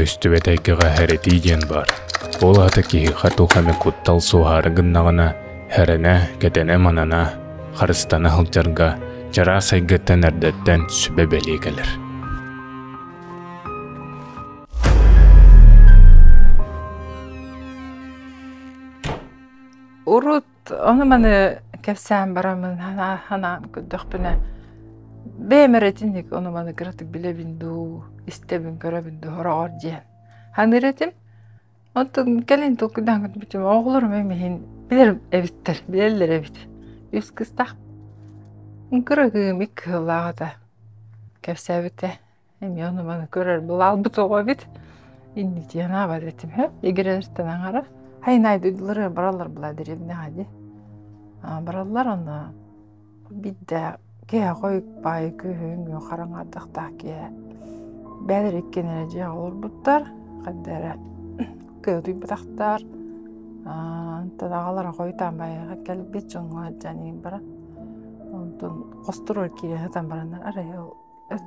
Көстүбэт эйгэҕэ хэрэтии диэн баар. Ол аата киһиэхэ туох эмэ куттал суоһаары гыннаҕына, хэрэнэ, кэтэнэ-манана, харыстана сылдьарга чараас эйгэттэн эрдэттэн сүбэ бэлиэ кэлэр. Урут ону-маны кэпсээн бараммын санаан көрдөхпүнэ, бэйэм эрэ итинник ону-маны кыратык билэбин дуу, истэбин, көрөбүн дуу сороҕор диэн саныыр этим. Оттон кэлин толкуйдаан көрбүтүм, оҕолорум эмиһин билэр эбиттэр, билэллэр эбит. Үс кыыстаах кыра кыым икки сыллааҕыта кэпсээбитэ. Эмиэ ону-маны көрөр былаалбыт оҕо эбит. Инники анаабат этим һэ. Игирэлэртэн аҥара. Хайнаай дойдуларыгар бараллар была дэриэбинэҕэ дии. Бараллар онно биирдэ киһи хойук баайы күһүҥҥү хараҥа ардахтаах киһи бэйэлэрэ иккиэн эрэ дьиэҕэ олорбуттар хайда эрэ кыатыйбатахтар онтон аҕалара хойутаан байыаҕа кэлбит дьоҥҥо сылдьан иһин баран онтон хосторугар киирэн сытан бараннар арай ол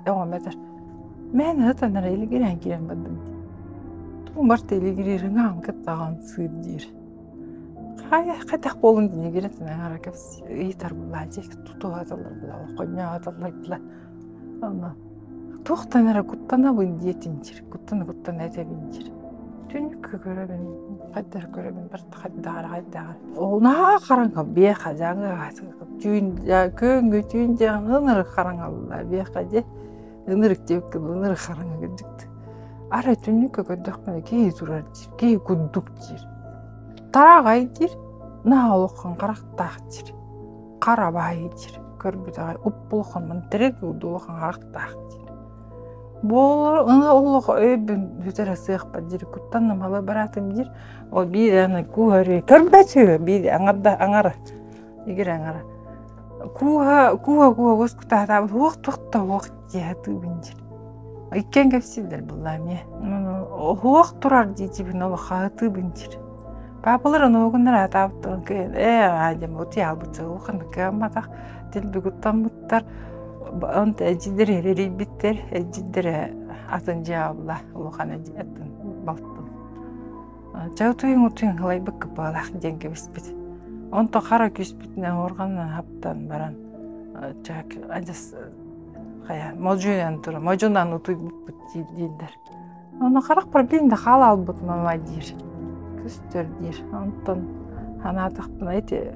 Оҕом этэр: «Мээнэ сытан эрэ илигирээн киирэн бардым» дии. Тугум барыта илигириир ыҥаам кыттаҕын сыыр диир. Хайа хайдах буолуҥ диэн игирэтин аҥара кэпс ыйытар буоллаа дии тутуһаталлар була хонньоотоллор була Онно туохтан эрэ куттанабын диэтин диир куттана-куттана этэбин диир. Түннүккэ көрөбүн, хайдах көрөбүн барыта хайдах эрэ хайдах эрэ. Ол наһаа хараҥа биэхэ дьаҥы Түүн күҥҥү түүн диэн ынырык хараҥалла биэхэ дьэ ынырык диэбиккин ынырык хараҥа кырдьыкты. Арай түннүккэ көрдөхпүнэ киһи турар диир, киһи курдук диир. Тараҕай диир, наһаа улахан харахтаах диир. Хара баайы диир, көрбүт аҕай уп-улахан мантарык улахан харахтаах диир. Буолар олох өйбүн бүтэрэ сыахпат диир, куттанным ала бараатым диир. Ол биир аны кууһарыы көрбөт үһү, биир аҥарда аҥара Игирэ аҥара кууһа кууһа кууһа уоскутаатаабыт уох туох да уох дии сатыыбын диир. Иккиэн кэпсииллэр буолла эмиэ. Уох турар диэтибин олох хаһытыыбын диир. Паапалар онугуннар аатаабыттарын кыайан ээ аа диэн утуйа хаалбыт улаханнык кыамматах дэлби куттаммыттар онто эдьиийдэрэ эрийбиттэр эдьиийдэрэ атын дьиэҕэ булла улахан эдьиий атын балтым Чэ утуйуҥ утуйуҥ ылайбыккыт баҕалаах диэн кэбиспит. Онто хара күүспүтүнэн уорганынан хаптан баран чэ адьас хайа модьуйан турар модьунан утуйбуппут дииллэр. Ону харахпар билин да хаала албыт мама диир. Көстөр диир. Онтон санаатахпына ити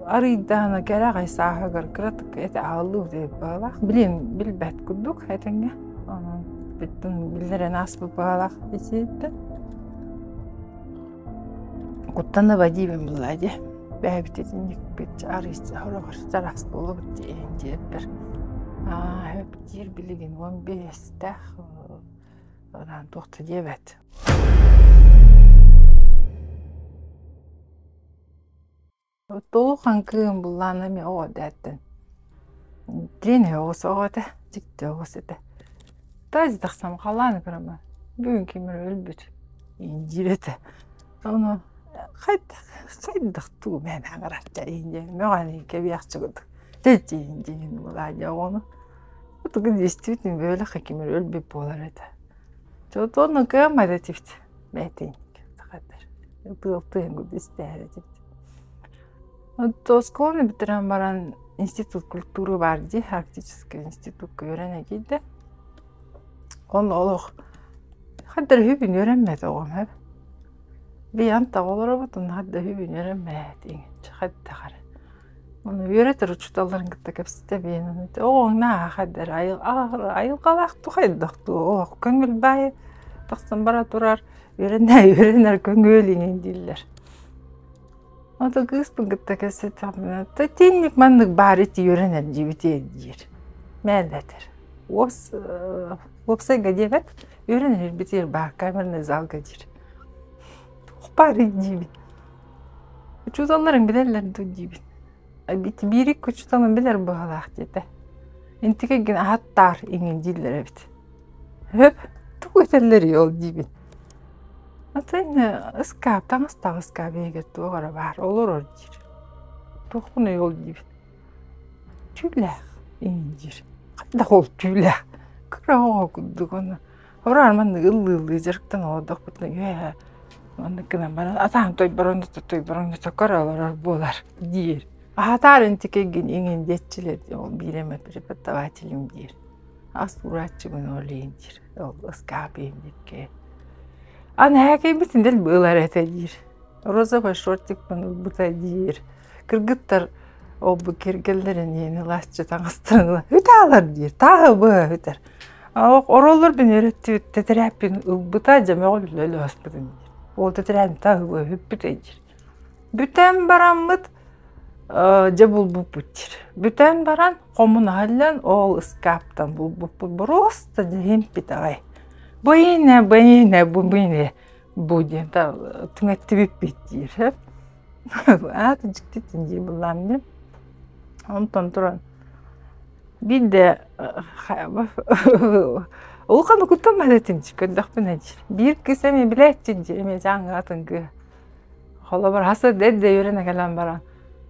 арыйдаана кэрэҕэй сааһыгар кыратык эти ааллыы диэбит баҕалаах. Билин билбэт курдук этэҥҥэ. Онон бүттүн биллэрэн ааспыт баҕалаах исииттэн. Куттаныба диибин булла дии. Бэйэбит итинникпит арый сороҕор чараас буолабыт диэн диэбиппэр. Аа хөп диир билигин 15-тээх Онон туох да диэбэт. Улахан кыым буллаан эмиэ оҕо эрдэҕиттэн киинэ оҕус оҕо этэ, дьикти оҕус этэ. Таһырдьа тахсан халлааны көрөммүн бүгүн ким эрэ өлбүт диир этэ. Ону хайдах хайдах тугу мээнэ аҥарааччы диэн мөҕөн кэбиэхчэ курдук тэйиччи диэн буолаа дии оҕону. Тугу действительно бөөлөххө ким эрэ өлбүт буолар этэ. Онно кыаммат этибит бэйэтин Тыал истээр этибит. Оскуоланы бүтэрэн баран институт культуры баар дии, Арктический институкка үөрэнэ киирдэ. Онно олох ханна эрэ үһүбүн үөрэммэт оҕом эбит. Биһиги олоробут, онно ханна үһүбүн үөрэммэт хайдах эрэ. Ону үөрэтэр учууталларын кытта кэпсэтэбин. Оҕоҥ наһаа хайда эрэ айылҕалаах дуу хайдах дуу олох көҥүл баайы тахсан бара турар үөрэнэ үөрэнэр көҥүл иҥин дииллэр. Ото кыыспын кытта кэпсэттэхпинэ тинник маннык баар ити үөрэнэр диэбитиэ диир. Мээнэ этэр. Уопс уопсайга диэбэт үөрэнэр битиэр баар камерный залга диир. Туох баарый диибин. Учууталларыҥ билэллэр дуу диибин. Биир икки учууталым билэр быһыылаах диэтэ. Интикэгин аһаттаар иҥин дииллэр эбит. Хөп, тугу этэллэрий ол диибин. Атын ыскаап, таҥастаах ыскаап иһигэр туох эрэ баар, олорор диир. Туохпунуй ол диибин. Түүлээх иҥин диир. Хайдах ол түүлээх? Кыра оҕо курдук ону. Ороор маннык ыллыы-ыллыы дьарыктан олордохпутуна үөһэ маннык гынан баран атаан тойбороҥното тойбороҥното көрө олорор буолар диир. Аһатаар интикэйгин иҥин диэччилэр ол биир эмэ преподавателим диир. Ас уурааччыбын ол иһин диир. Ол ыскаап иһин диэккэ. Аны һээкэйбитин дэлби ылар этэ диир. Розовай шортикпын ылбыта диир. Кыргыттар ол-бу кэргэллэрин иһин ылааччы таҥастарын ыла үтаалар диир. Тааһы быһа үтэр. Ороллор бин үөрэттибит тэтэрээппин ылбыта дьэ мөҕүллэ өлөһөспүтүн диир. Ол тэтэрээм тааһы быһа үппүтэ диир. Бүтэн бараммыт дьэ булбуппут диир. Бүтэн баран хомунаһаллан ол ыскааптан булбуппут боруоста дьиһимпит аҕай. Бу иһинэ, бу иһинэ, бу иһинэ бу диэн түҥэттибиппит диир. Аата дьиктитин дии буллаам дии. Онтон туран биирдэ улахан куттаммат этим көрдөхпүнэ диир. Биир кыыс эмиэ билээччи диир, эмиэ дьааҥы атын кыыһа. Холобур, хас да эрдэ үөрэнэ кэлэн баран,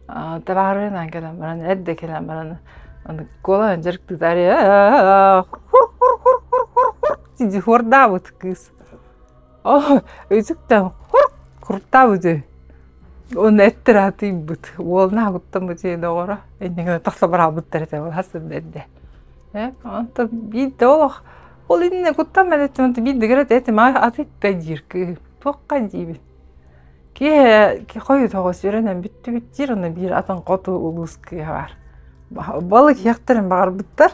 табаарыһынан кэлэн баран, эрдэ кэлэн баран, аны куолаһын дьарыктыытаары хур-хур-хур-хур-хур-хур дии хуордаабыт кыыс. Оо, үтүктэн хур куртаабыт үһү. Уонна эттэр аатыйбыт. Уолнаах куттаммыт үһү доҕоро. Иннигинэ тахса бараабыттар этэ ол хас да эрдэ. Ээ, онтон биирдэ олох ол иннинэ куттаммат этим, онтон биирдэ кэлэ этим атыйтта диир кыыһым. Туохха диибин. Киэһэ хойут оҕус үөрэнэн бүттүбүт диир, онно биир атын хоту улуус кыыһа баар. Балык иһиэхтэрин баҕарбыттар,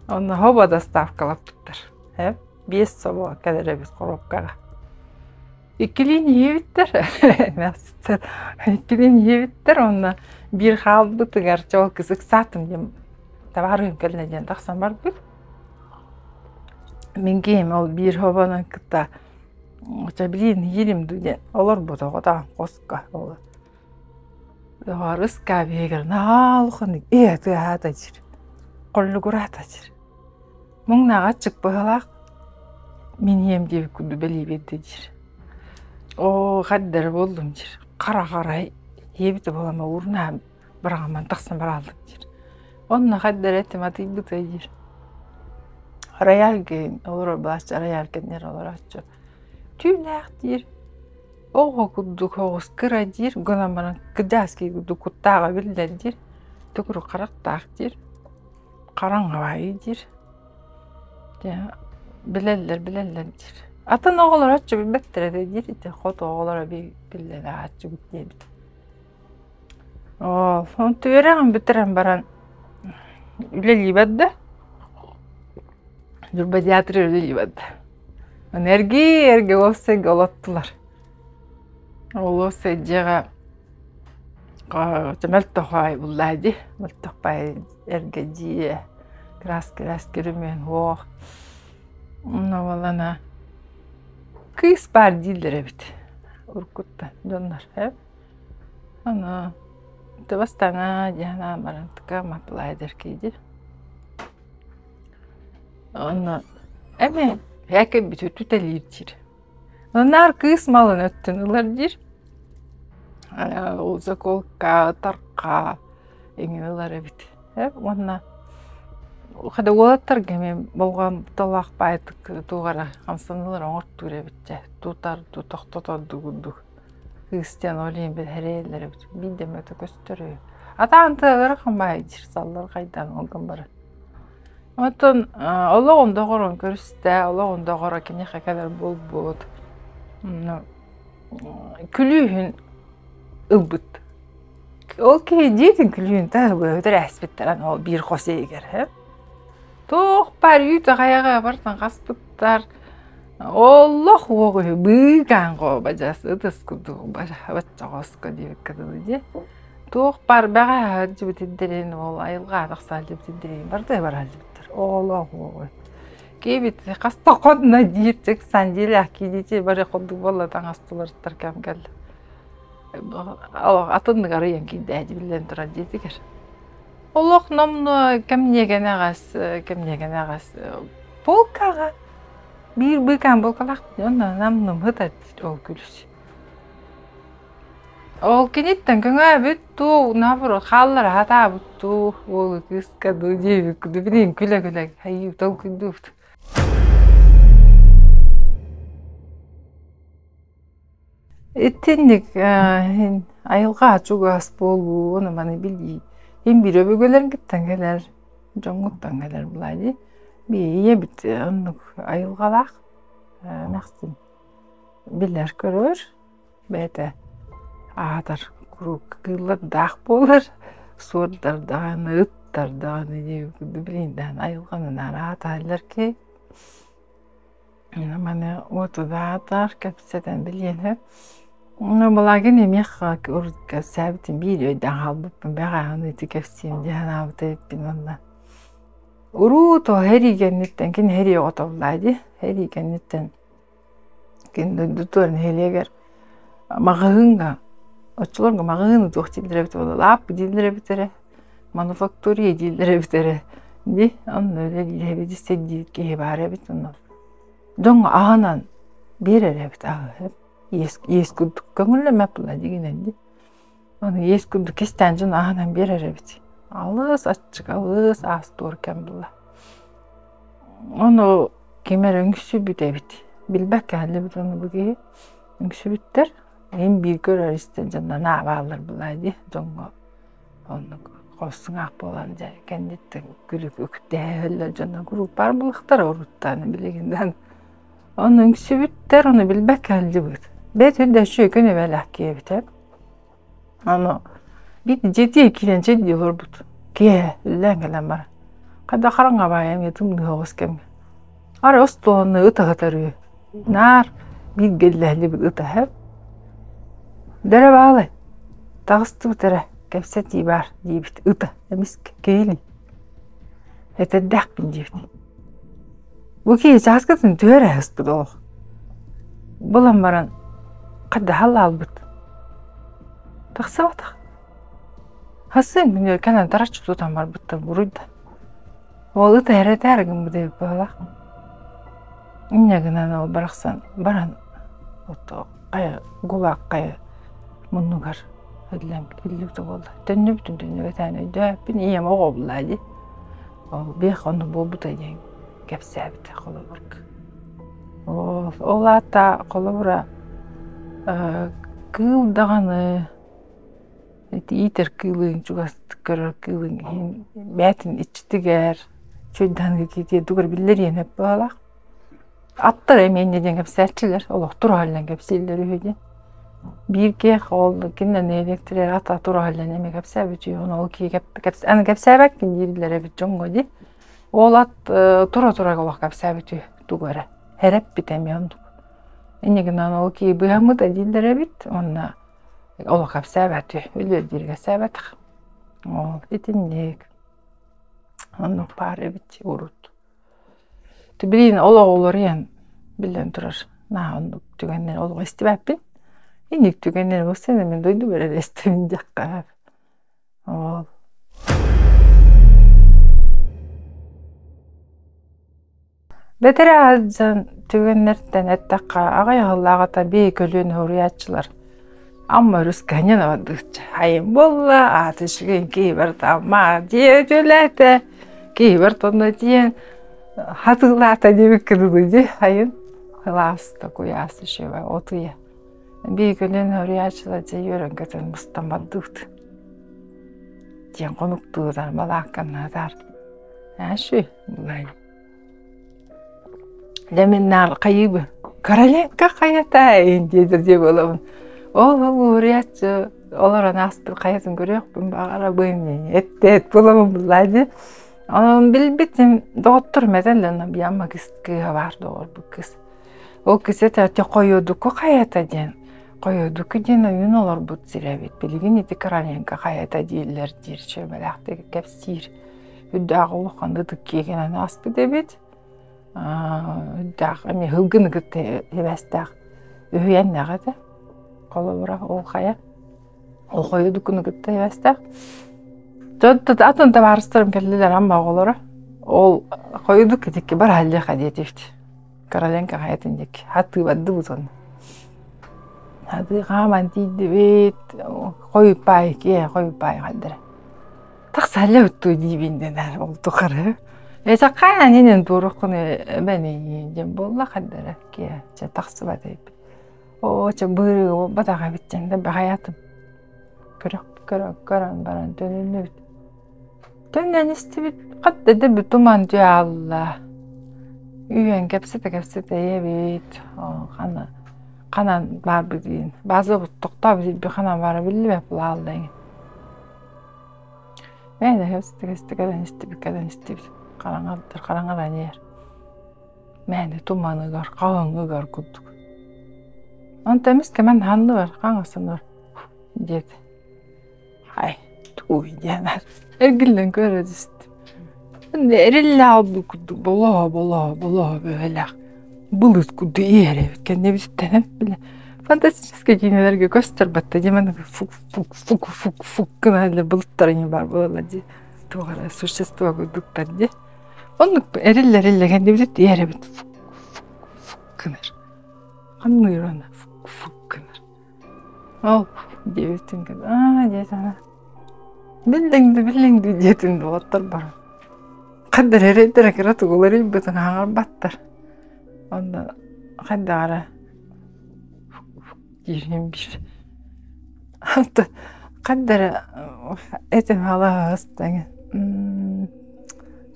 онно хобо доставкалаппыттар. Ээ, биэс собо кэлэр эбит коробкаҕа. Иккилиин иһиэбиттэр, эмээхситтэр иккилиин иһиэбиттэр уонна биир хаалбытыгар чэ ол кыс ыксаатым диэн табаарыһым кэллэ диэн тахсан барбыт. Мин киһим ол биир хобонон кытта чэ билиин иһиирим дуу диэн олорбут оҕотоон хоско ол Доҕор ыскаап иһигэр наһаа улаханнык иһэ тыаһаата диир, холлугураата диир. Муҥнааҕа аччык быһыылаах мин ийэм диэбит курдук бэлиэ биэрдэ диир. Оо, хардары буоллум диир. Хара-хара ийэбит буолан уурунаа быраҕаммын тахсан барааллым диир. Онно хардары этим атыйбыта диир. Рояль олорор былааччы рояль кэннигэр олорооччу. Түүнээх диир. Оҕо курдук оҕус кыра диир, гынан баран кыдьаас киһи курдук куттааҕа биллэр диир. Төгүрүк харахтаах диир. Хараҥабайы диир. Дьэ билэллэр, билэллэр диир. Атын оҕолор оччо билбэттэр этэ диир, ити хоту оҕолоро биллэр ааччыбыт диэбит. Оо, онту үөрэҕин бүтэрэн баран үлэлии барда. Ньурба театры үлэлии барда. Аны эргий-эргэ уопсайга олоттулар. Ол уопсай дьиэҕэ мөлтөх аайы буллаа дии, мөлтөх баайы эргэ дьиэ, кырааска-кырааска өрөмүөн суох. Онно буоллаҕына кыыс баар дииллэр эбит уруккуттан дьоннор ээ. Аны бастаана диэн анаан баран маплайдар киирдим. Онно эмиэ һээкэйбит үтүтэлиир диир. Наар кыыс малын өттүн ылар диир. Ол заколка, тарха эҥин ылар эбит. Уонна хада уолаттарга эмиэ болҕомтолоох баайдык туох эрэ хамсаныылары оҥортуур эбит дьэ. Тутар дуу, тохтотор дуу курдук. Кыыс диэн ол иһин бэһирэйэллэр эбит. Биирдэ эмэтэ көстөр үһү. Атаан тыалара хамаайы диир саллар хайдаан ол гынан баран. Оттон олоҕун доҕорун көрүстэ, олоҕун доҕоро киниэхэ кэлэр буолбут. Күлүүһүн ылбыт. Ол киһи дьиэтин күлүүһүн таһыбыһытар ээспиттэр аны ол биир хос иһигэр. Туох баар үүт аҕайаҕа бартан хаспыттар. Олох уох үһү быыкаан бадьас ытыс курдук баччаҕоско диэбиккэ дылы дии. Туох баар бэҕэһээ сылдьыбыт ирдэрин ол айылҕаҕа тахса сылдьыбыт ирдэрин барыта бара сылдьыбыттар. Олох уоҕуй. Киһибит хаста хонно диир чек сандилях киирдии бары курдук буолла таҥас туларыттар кэм кэллэ. Атыннык арыйан киирдээди биллэн турар диэтигэр. Олох номнуо кэмниэ-кэнэҕэс кэмниэ-кэнэҕэс полкаҕа биир быыкаан полкалаах онно намнымһыт ол күлүс. Ол киниттэн көҥөөбүт дуу, наоборот хааллара сатаабыт дуу, уолу кыыска дуу диэбит курдук билигин күлэ-күлэ хайыы толкуйдуубут. Итинник айылҕа чугас буолуу, ону маны билии. Иһин биир өбүгэлэргиттэн кэлэр, дьоҥҥуттан кэлэр буолаа дии. Ийэбит оннук айылҕалаах эмээхсин билэр-көрөр, бэйэтэ аатар куруук кыыллардаах буолар, суордар даҕаны, ыттар даҕаны диэбит билигин даҕаны айылҕаны наар аатааллар киһи. Маны уотудаатар кэпсэтэн билиэн сөп. Ну, балагин эмиэ урут кэпсээбитим биир өйдөөн хаалбыппын бэҕэһээ ити кэпсиим дии санаабыта эбиппин уонна уруу то һэрии кэнниттэн кини һэрии оҕото буоллаа дии һэрии кэнниттэн кини дойдутугар нэһилиэгэр маҕаһыыҥҥа оччолорго маҕаһыыны туох дииллэр эбит буолла лааппы дииллэр эбит эрэ мануфактурия дииллэр эбит эрэ дии онно үлэлиир эбит диир киһи баар эбит онно дьоҥҥо аһынан биэрэр эбит аһы иэс иэс курдук көҥүллэммэт буолла дигинэн дии ону иэс курдук кистээн дьон аһынан биэрэр эбит алыс аччык алыс аас-туор кэм буолла ону ким эрэ үҥсүбүт эбит билбэккэ хааллыбыт ону бу киһи үҥсүбүттэр Мин бииргэ көрөр истэн дьонно бааллар буолаа дии дьоҥҥо оннук хорсуҥаах буолан дьэ кэнниттэн күлүк үктэһэллэр дьоно группаар булахтара уруттаан билигин ону үҥсүбүттэр ону билбэккэ сылдьыбыт бэйэтэ үрдэ үчүгэй күн эбэлээх киэбитэ ону биир дьиэтигэр киирэн чэйдии олорбут киэһэ үллээн кэлэн баран хайдах хараҥа баайа эмиэ тымныы оҕус кэмҥэ арай остуоланы ытаһытар үһү Наар бииргэ иллэһиллибит ытаһа Дөрө баалай, таҕыстыбыт эрэ, кэпсэтии баар диэбит ыта эмискэ киһилии. Этэрдээхпин диэбит. Бу киһи чааскытын түһэрэ сыспыт олох. Булан баран хайда халлаалбыт. Тахсыбатах. Хасыын күнүгэр кэлэн тараччы тутан барбыттар буруйда. Ол ыт эрэтээр гыммыт эбит быһыылаах. Инньэ гынан ол барахсан баран ото хайа гулаах хайа муннугар иллэҥ иллибитэ буолла. Төннүбүтүн төннүбэтээн өйдөөппүн ийэм оҕо буллаа дии. Ол биэх онно буолбута диэн кэпсээбитэ холобурга. Ол, ол аата холобура кыыл даҕаны Ити иитэр кыылыҥ, чугастык көрөр кыылыҥ иһин бэйэтин иччитигэр, үчүгэйдээн киитиэ биллэр иэнэ быһалаах. Аттар эмиэ инньэ диэн кэпсээччилэр, олохтур оһоллон кэпсииллэр үһү диэн. Биир киһи ол кининэн нэһилиэктэригэр ата тур оһоллон эмиэ кэпсээбит үһү, ону ол киһи аны кэпсээбэккин дииллэр эбит дьоҥҥо дии. Ол ат тура-тура олох кэпсээбит үһү тугу эрэ. Эрэппит эмиэ оннук. Инньэ гынан ол киһи быыһаммыта дииллэр эбит уонна Олох кэпсээбэт үлэлиир кэпсээбэтэх. Ол итинник. Оннук баар эбит урут. Билигин олох уларыйан биллэн турар наһаа оннук түгэннэри олох истибэппин. Инник түгэннэри буолсан мин дойдубар эрэ истэбин диэххэ Ол. Бэтэрээ сылдьан түгэннэртэн эттэххэ, аҕыйах сыллааҕыта бии көлүөнэ суруйааччылар Амма өрүс кэннин абардыычча айым буолла, аата үчүгэй киһи барыта Амма дьиэ үтүөлээтэ, киһи барыта онно тиийэн хатыылаата диэбиккэ дылы дии айын сылаас да куйаас үчүгэй от ыйа. Бии көлүөнэ суруйааччылар дьэ үөрэн-көтөн мустан бардыбыт диэн хонуктуурар балаакканнаатар. Ааши булай. Дьэ мин наар хайыыбын Короленко хайата диэтэр диэ буолабын. Ол уһуруйааччы олорон ааспыт хайатын көрүөхпүн баҕарабын эттээт буолабын буллаа дии. Онон билбитим доҕотторум этэллэр Бьямма кыыс кыыһа баар доҕорбут кыыс. Ол кыыс этэ Хойуодуку хайата диэн. Хойуодуку диэн ойуун олорбут сирэ эбит. Билигин ити Короленко хайата дииллэр диир чүөмэлээхтик кэпсиир. Үрдээх улахан ытык киэгинэн ааспыт эбит. Үрдээх эмиэ һылгыны кытта сибээстээх үһүйэннээх этэ. Холобура ол хайа ол хойудукуну кытта сибээстээх. Атын табаарыстарым кэллилэр Амма оҕолоро. Ол хойудук итикки бараһаллыаха диэтибит. Короленко хайатын диэки хатыы бардыбыт онно. Хатыы хааман тиийдибит хойуппаай киэһэ хойуппаай халдара. Тахсалла уттуу диибин дэнэр ол тухары. Эсэххаан инин туоруккуну эбэни диэн буолла хардара киэһэ чэ тахсыбат эбиппит. Оо, чэ быырыга буолбатах эбит диэн да баҕайатым. Көрөх көрө көрөн баран төнүннүбүт. Төннөн истибит, хат да дэби туман тү аалла. Үйэн кэпсэтэ-кэпсэтэ ийэбит, хана ханан баарбытын, базабыт тохтообут ханан баара биллибэт булаалла эҥин. Мээнэ кэпсэтэ-кэпсэтэ кэлэн истибит, кэлэн истибит. Хараҥалар хараҥалаан иһэр. Мээнэ туманыгар, халыҥыгар курдук. Онтон эмискэ мэн ханныбар, хаҥасынар диэт Ай, тугуй диэн эргиллэн көрө түстүм. Эриллэ хаалбыт курдук болоһо болоһо болоһо бөһөлөөх былыт курдук иһэр эбит кэннибититтэн бile фантастическай киинэлэргэ көстөр батта дии маннык фук фук фук фук фук гына былыттар иҥин баар буолаллар дии туох эрэ существо курдуктар дии оннук эриллэ эриллэ кэннибититтэн иһэр эбит фук фук фук гынар ханныыр аны фук фук гынар Ол диэбитин аа диэтэ биллиҥ да биллиҥ дуу диэтин доҕоттор баран хайдах эрэйдэрэ кыра тугуларыйбытын хаҥарбаттар онно хайдах эрэ диирин биир хайдах эрэ этим халаһыстаҥ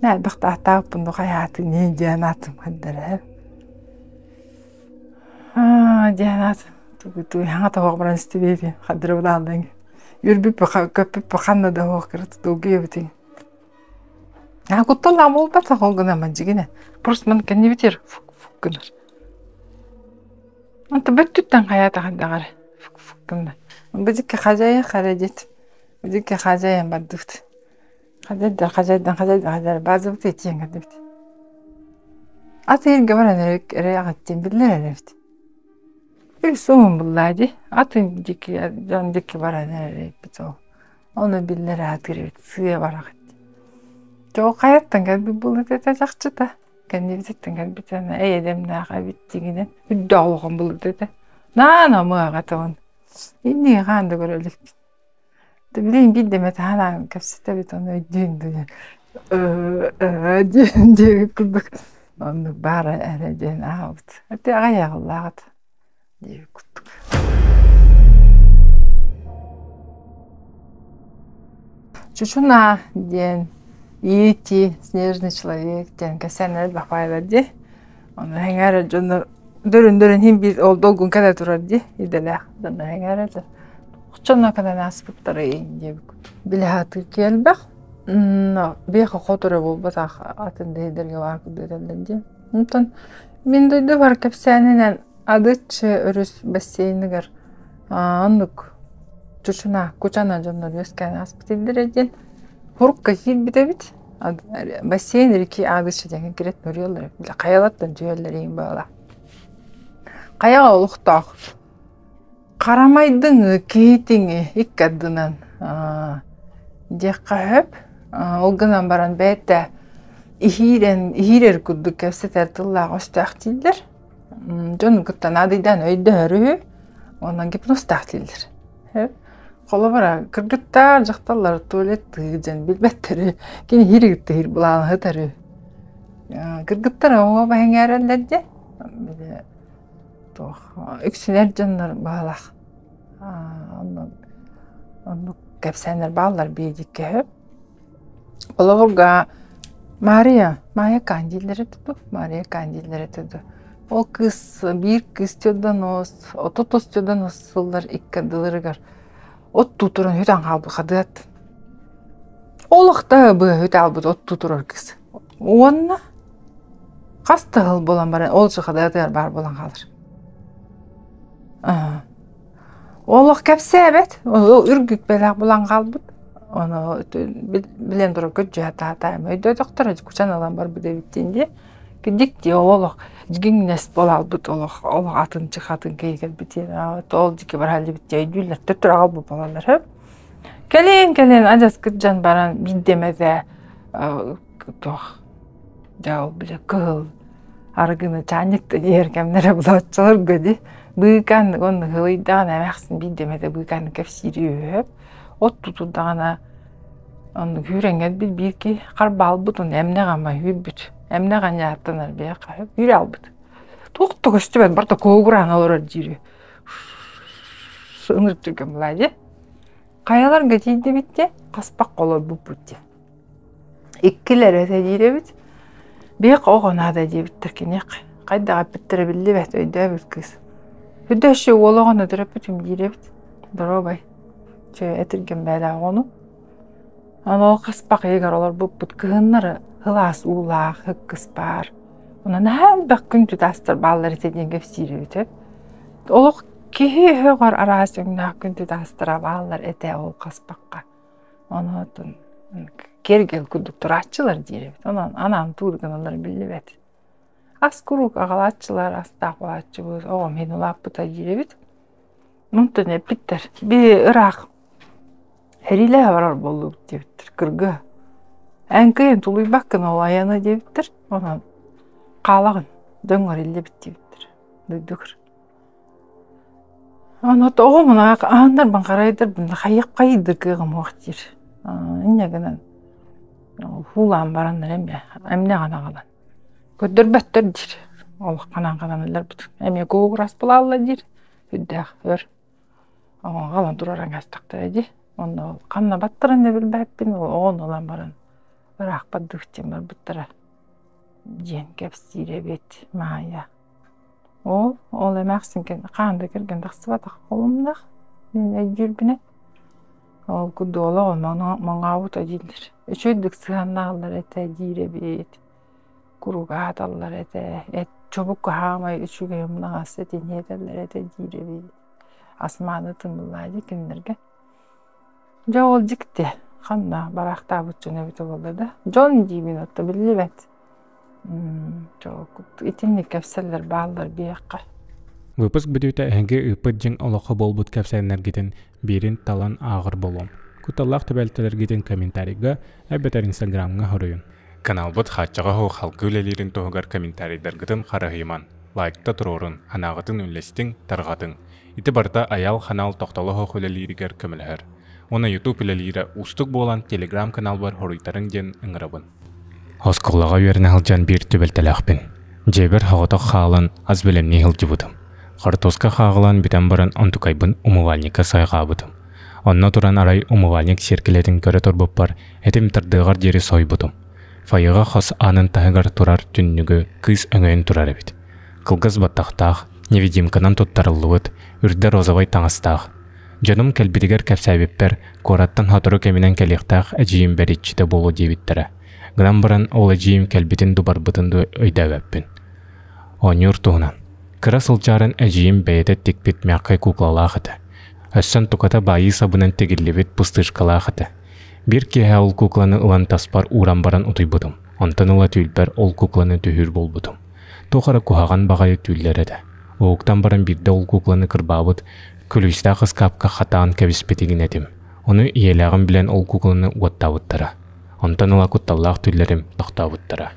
элбэх тааттаабыппын ду хайаатын диэн аатым хайдах эрэ диэн аат тугу тоһоҕо баран истибиэти хадырыбылааллаҥ үөрбүппү көппүппү ханна да оһох кыра долгуйабытыҥ аа кутталлаах буолбатах ол гынан дьигинэ просто ман кэннибитигэр фук фук гынар онто бөттүттэн хайаата хайдаҕар фук фук гынна бу дьикки хажайа хара диэт бу дьикки хажайан бардыбыт хажайдар хажайдан хажайдан хажайдар базабыт этиэн кэллибит Ат иһиргэ баран эрэ аҕыттыын биллэр эбит. Үс уһун буллаа дии. Атын диэки дьон диэки баран эрэр эбиппит ол. Ону биллэр аатыыр эбит сыа бараҕыт. Дьэ ол хайаттан кэлбит буллут этэ чахчыта. Кэннибититтэн кэлбит ана эйэдэмнээх эбит дьиҥинэн үрдээх улахан булут этэ. Наан омуоҕа тоҕун. Иннигэ хаан да көрө иликпит. Билигин биирдэ эмэ таһаан кэпсэтэбит ону өйдүүн диэн диэн диэбит курдук оннук баара эрэ диэн аҕабыт ити аҕыйаҕыллааҕыт диэбит курдук Чучунаа диэн Йети снежный человек диэн кэпсээн элбэх баайдар дии ону эҥээр дьоннор дөрүн-дөрүн иһин биир ол долгун кэлэ турар дии идэлээх дьоннор эҥээрэлэр Оччоно кэлэн ааспыттарый диэбит Били сатыы элбэх биэхэ хоту эрэ буолбатах атын да сирдэргэ баар курдук этэллэр дии. Онтон мин дойдубар кэпсээнинэн Адыччы өрүс бассейныгар оннук чучуна кучана дьоннор үөскээн ааспыт этилэр диэн Хурукка киирбит эбит. Бассейн реки Адыччы диэн кирет нөрүөллэр били хайалартан түһэллэр иһин баҕалаах. Хайаҕа олохтоох Харамайдыҥы, киһитиҥи икки ардынан диэххэ сөп. Ол гынан баран бэйэтэ иһиирэн иһиирэр курдук кэпсэтэр тыллаах өстөөх дииллэр. Дьону кытта наадыйдаан өйдөһөр үһү уонна гипнозтаах дииллэр. Сөп. Холобура, кыргыттар, дьахталлар туалеттыы диэн билбэттэр үһү. Кини иһиир кытта иһиир былаана сытар үһү. Кыргыттар оҕо эҥээрэллэр диэн били туох үксүн эр дьоннор баһылаах оннук кэпсээннэр бааллар биэдиккэ сөп Холобурга Мария Майя Кандиллер этэ дуу Мария Кандиллер этэ дуу ол кыыс биир кыыс тюрдонос 30 тюрдонос сыллар икки ардыларыгар оттуу туран үтэн хаалбыт хадыат олохто быа үтэ албыт оттуу турар кыыс уонна Хас да сыл буолан баран ол дьахтар баар буолан хаалар. Олох кэпсээбэт, үргүк бэлэх булан хаалбыт. Ону билэн турар көдьүһэ таатаайым өйдөөтөхтөр кучан ылан барбыт эбиттин дии. Дикти олох дьиҥнэс буолалбыт олох олох атын чыхатын киһи кэлбит ол дьики бараллыбыт өйдүүллэр төттөрү аҕалбыт буолаллар сөп. Кэлин кэлин адьас кырдьан баран биирдэ эмэтэ туох Дьэ ол били кыһыл арыгыны чаанньыктан иһэр кэмнэрэ булааччыларга дии быыкааннык онно ыһылыйдаҕына эмээхсин биирдэ эмэтэ быыкааннык кэпсиири үһү от тутурдаҕына оннук үүрэҥҥэ биир киһи харбаалбыт уонна эмнэх ама үүрбүт эмнэх анньааттанар биһиэхэ үүрэ албыт туох да көстүбэт барыта куһугураан олорор диир үһү. Ынырык түргэн булаа дии. Хайаларга тиийдибит дии, хаспах олорбуппут дии. Иккилэр этэ диир эбит. Биэх оҕо наада диэбиттэр киниэхэ. Хайдах эппиттэрэ биллибэт, өйдөөбүт кыыс. Үрдэ уол оҕону төрөппүтүм диир эбит. Доруобай. Чэ, этиргэн бээлээх оҕону. Аны ол хаспах ыйыгар олорбуппут кыһыннары сылаас уулаах ыккыс баар. Онон наһаа элбэх күн тутаастар бааллар этэ диэн кэпсиир эбит. Олох киһи өһөҕөр араас өҥнөөх күн тутаастара бааллар этэ ол хаспахха. Онон киэргэл курдук турааччылар диир эбит. Онон анаан туур гыналлара биллибэт. Ас куруук аҕалааччылар, астаах буолааччыбыт, оҕом иһин улааппыта диир эбит. Онтон эппиттэр, би ыраах сэриилэһэ барар буоллубут диэбиттэр, кыргыһа. Эн кыайан тулуйбаккын ол айаны диэбиттэр, онон хаалаҕын, дьоҥҥор иллибит диэбиттэр, дойдугар. Ону оҕом ааннарбын харайдарбын хайыах хайыйдыр кыаҕым суох диир. Инньэ гынан уулаан бараннар эмиэ эмнэҕин аҕалан көрдөрбөттөр диир. Олох ханан ханан ылларбыт. Эмиэ куугурас булаалла диир. Үрдээх өр аҕалан турар аҥаастахтара дии. Онно ханна баттарын да билбэппин, оҕону ылан баран ыраах бардыбыт диэн барбыттара диэн кэпсиир эбит Маайа. Ол, ол эмээхсин хаан да кэргэн тахсыбатах холумнах мин өйдүүрбүнэн. Ол курдук олоҕо моҥообута дииллэр. Үчүгэйдик сыһыаннаһаллар этэ диир эбит. Куруук аһаталлар этэ. Эт чобук хаамай үчүгэй умнаҕас этин иһэтэллэр этэ диир эбит. Асмааны тымыллаа дии кинилэргэ. Дьэ ол дьикти. Ханна бараахтаабыт дьон эбитэ буолла да. Дьон диибин отто биллибэт. Итинник кэпсэллэр бааллар биһиэхэ. Выпуск бүтүүтэ эһиги ыыппыт дьиҥ олоххо буолбут кэпсээннэргитин биирин талан ааҕар буолуом. Кутталлаах түбэлтэлэргитин комментарийга эбэтэр инстаграмҥа хоруйун. Каналбыт хааччаҕа суох халгыы үлэлиирин туһугар комментарийдаргытын харыһыйыман, лайкта туруорун, санааҕытын үллэстиҥ, тарҕатыҥ. Ити барыта Айаал ханаал тохтоло суох үлэлииригэр көмөлөһөр. Уонна YouTube үлэлиирэ уустук буолан Telegram каналбар хоруйтарыҥ диэн ыҥырабын. Оскуолаҕа үөрэнэ сылдьан биир түбэлтэлээхпин. Дьиэбэр соҕотох хаалан ас бэлэмнии сылдьыбытым. Хортуоска хааҕылаан бүтэн баран онтукайбын умывальникка сайҕаабытым. Онно туран арай умывальник сиэркилэтин көрө турбуппар этим тардыаҕар диэри сойбутум. Фойеҕа хос аанын таһыгар турар түннүгү кыыс өҥөйөн турар эбит. Кылгас баттахтаах, невидимканан туттарыллыбыт, үрдэ розовай таҥастаах. Дьонум кэлбитигэр кэпсээбиппэр, куораттан сотору кэминэн кэлиэхтээх эдьиийим бэриччитэ буолуо диэбиттэрэ. Гынан баран ол эдьиийим кэлбитин дуу барбытын дуу өйдөөбөппүн. Оонньуур туһунан. Кыра сылдьаарын эдьиийим бэйэтэ тикпит мягкай куклалаах этэ. Өссө туката баайыы сабынан тигиллибит пустышкалаах этэ. Биир киэһэ ол кукланы ылан таспар ууран баран утуйбутум. Онтон ыла түүлбэр ол кукланы түһүүр буолбутум. Туох эрэ куһаҕан баҕайы түүллэр этэ. Уһуктан баран биирдэ ол кукланы кырбаабыт, күлүүстээх ыскаапка хатаан кэбиспит игин этим. Ону ийэлээҕим билэн ол кукланы уоттаабыттара. Онтон ыла кутталлаах түүллэрим тохтообуттара.